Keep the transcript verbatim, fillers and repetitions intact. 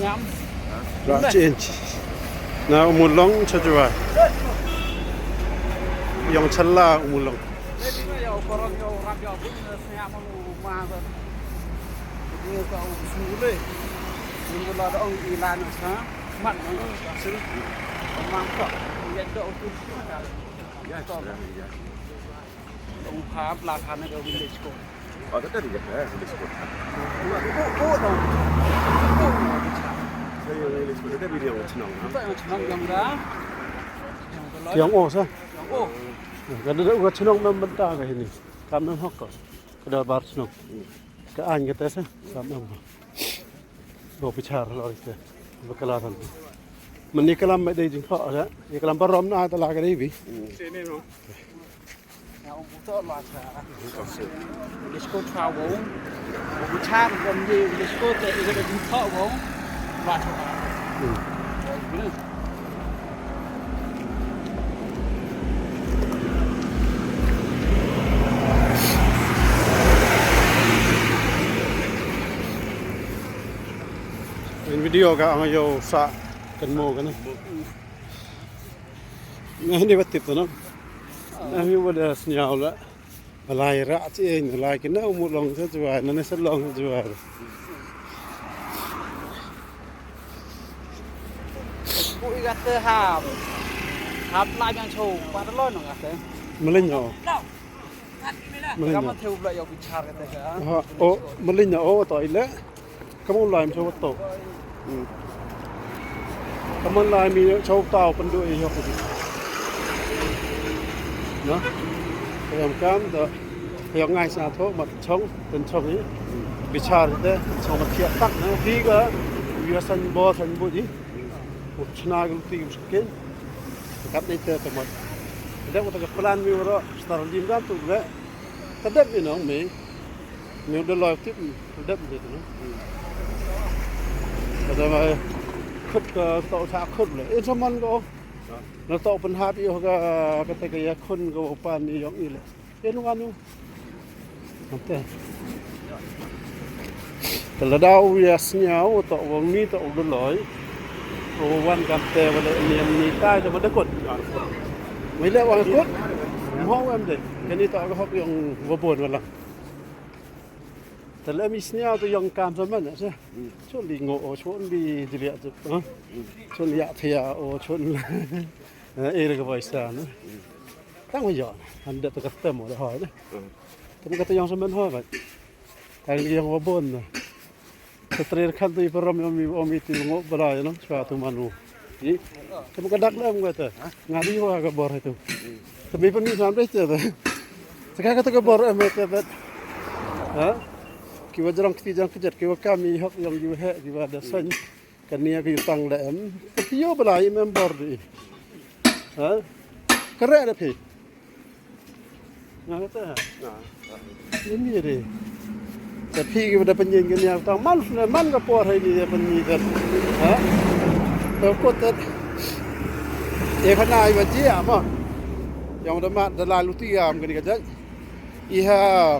Ra change. Na Umulong cha Jowai. Yong chala Umulong. Ong hap la khan ka village ko. Oh, tata di ka village ko. Oh, oh, oh, oh. Sa yung village ko, tata di yung chnong, ha? Tata yung chnong yung da. Yung da. Yung o sa. Yung o. Ka da ka chnong mem bynta ka hini. Kam mem hok ko. Ka da bar chnong. Ka ain ka te sa. Kam mem. Bo bichar lo ri te. Ba ka la tan. Mani ka lam me dei jingkhoh da. Ye ka lam barom na ta la ka dei bi. Sini no. Let's go travel. Let's go travel. In video ka ang yo sa kan mo ka na. Na hindi ba tip to, no? Na hindi ba da sniaw la. Balai ra chi, balai ki na Umulong sa Jowai, na ne sa long sa Jowai. Ku i gate ham. Ham la yang cho, pa da lo no gate. Malin no. Malin no. Kam te u bla yo bichar gate ka. Ha, o, malin no, o, to ile. Kammon lai mi chawatoh. Hmm. Kammon lai mi chawatoh pynduh i hok. Na? Kayam kam da. Kayam ngai sa tho mat chong, ten chong i. Bichar te, chong mat khiah tak na. Ti ka, wi san bo, san bu i. U chna ka luti ka skin. Kat ni te te mat. Dep ka plan mi waro, star lim dan tu le. Ka dep i nong mi. Ni da loi tip, dep de tu. Ka da mai khut ka to cha khut le. In sa man ko. Na to pynhap i ka, ka te ka ya khun ko pan ni yong i le. In wan u. Ante. Ka la daw ya sniaw to wong ni to da loi. O wan kam te wala ni ni tai da da kut. Mai le wan kut. Mo em de. Ka ni to ka hok yong wa bon wala. Te le mi sniaw to yong kam sa man sa. Hmm. Chun li ngo o, chun li jriah tu, ha? Hmm. Chun ya thia o, chun. Eh, e re ka bai sa na. Hmm. Tang wa yo, han da ta ka tem o da hoi na. Hmm. Tem ka ta yong sa man hoi ba. Tang li yong wa bon na. Sa trer khan tu i parom yong mi, o mi ti ngo bala ya no, chwa tu manu. I, kam ka dak le em ka ta. Nga di wa ka bor tu. Te mi pynmih sam de te. Te ka ka ta ka bor em te bet. Ha? Ki wa jrong kti jrong kjat, ki wa kam i hok yong ki wa he, ki wa da san. Ka nia ki tang le em. Te yo bala i mem bor di. Ha? Ka re da phi. Nga kata. Nga. Ini re. Te phi ki da pynyin ki nia tang man, man ka por hai ni da pynyin ka. Ha? Te ko te. E khana i ba ji ama. Yong da ma da la luti am ka ni ka jai. I ha.